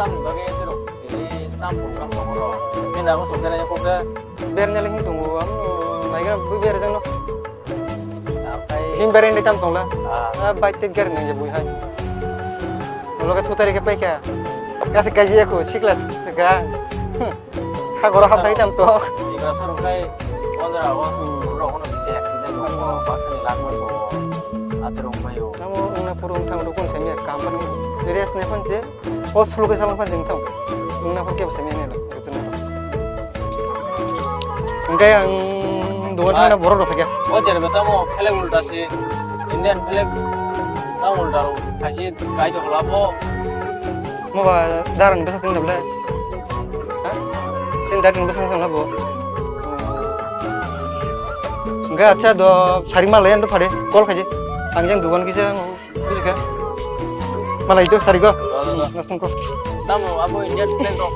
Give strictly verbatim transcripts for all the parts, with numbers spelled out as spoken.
Tamni bagwi borok tini tam program tongo ro. Bini abo sok bera yakho khe. Bera nyali hin tongo, ang naigra bui bera jangno. Apai. Hin bera indi tam tongla. Ah. Ah, bike tet gari nang ya bui hai. Ulo khe thutari khe paikha. Kasi kaji yakho, sikla sika. Hmm. Hagoro hapdai tam tok. Igra sorok khai, pondro August, hmm, rok hono bisi accident tongo, baksa ni lak bai tongo. Aterong bai o. Tamo wngna puro wngthang rukun sami ya, kam pano rest ne phone je. O sulu kaisa langkha jeng thang. Wngna puro kebo sami ne lo. Hingke ang dugan thangna borok rok phai khe. O jere betamo flag ulta si, Indian flag tamo ulta rok khai si kai to khlabo. Mo ba darang besa sing dable. Ha? Sing darang besa sing labo. Hingke acha do sari malai ando phade call khaje. Ang jeng dugan kisa. Bujikha? Malai do sari go. Do, do, do. Nasung ko. Tamo abo Indian flag rok.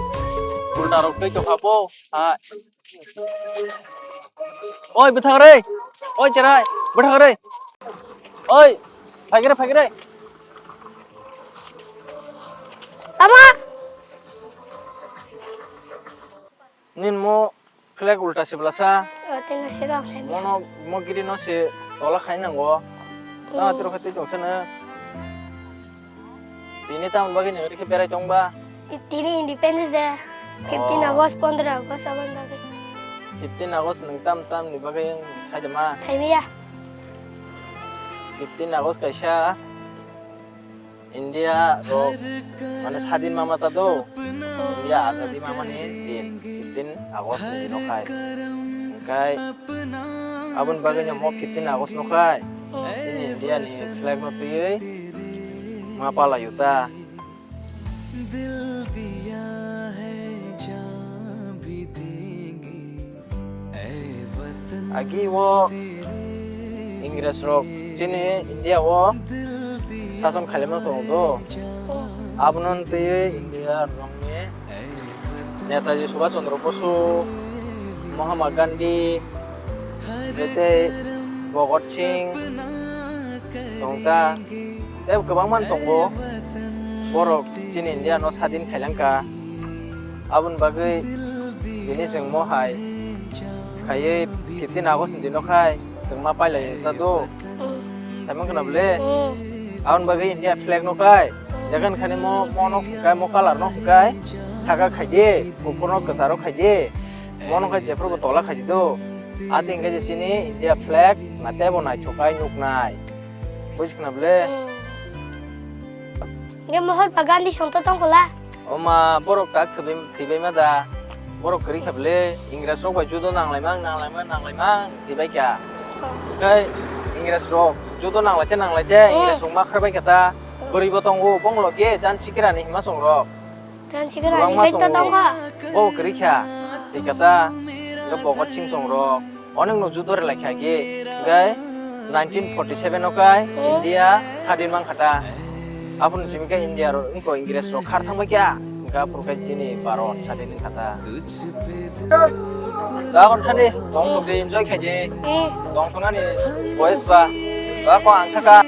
Ulta rok tei tokha po. Ha. Oi, bwthang re. Oi, cherai. Bwthang re. Oi, phagre, phagre. Tama. Nin mo flag ulta se belasa. O, tei no se rok lai. Mono mo giri no se tola khai nango. Hmm. Tama tiro khe tei tong sene. Tini tamoni bagwi nang rikhe berai tong ba? Tini Independence Day, fifteen Oh. August, pondro August aboni bagwi. Fifteen August nang tam tamni bagwi wng sai de ma? Sai maya. Fifteen August kaisa India rok mane sadin mama ta do. India azadi mama ni din, fifteen August ni dino khai. Hingkai aboni bagwi no mo fifteen August no khai. Hmm. Chini India ni flag no twiwi ma pala yuta. Agi o Ingres rok chini India o sason khailama tongo do. Abono twiwi India rokni Netaji Subhash Chandra Bosu, Mahatma Gandhi, tei Bhagat Singh tongta. Tei kwbangma tongo borok chini India no sadin khailangkha. Aboni bagwi tini chwng mo hai khaiwi fifteen August ni dino khai chwng ma pailai ta do. Saimang khna bole? Hmm. Aboni bagwi India flag no khai. Jagan khani mo, mo no khai, mo colour no khai. Saka khai di, kuphur no kwcharo khai di. Mo no khai jephru bo tola khai di do. Ati hingke je chini India flag na tebo naithok khai nuknai. Buji khna bole? Hmm. Nge mohor bagan di songto tongkola. Oma borok tak thwibai, thwibai ma da. Borok kwrwi kha bole, Ingres rok bai judo nanglaimang, nanglaimang, nanglaimang, thwibai kha. Tei Ingres rok judo nanglai te, nanglai te, hmm, Ingres rok ma kharbai kha ta. Hmm. Bwrwi bo tongo, bonglo ge jan sikira ni hima song rok. Jan sikira ni kwbangma hai to tongo. Tongkha. Bo kwrwi kha, thwi kha ta. Hingke Bhagat Singh song rok. Onek no judo rwlai kha khe, hingke nineteen forty seven o kai India sadin mang kha ta. Aboni simi khe India rok, wngkha Ingres rok khar thang bai kha, hingke aphuru khe chini Bharat sadin wng kha ta. Da kon thani, tong tok de enjoy khai je, tong tongnani boys ba, ba ko ang saka.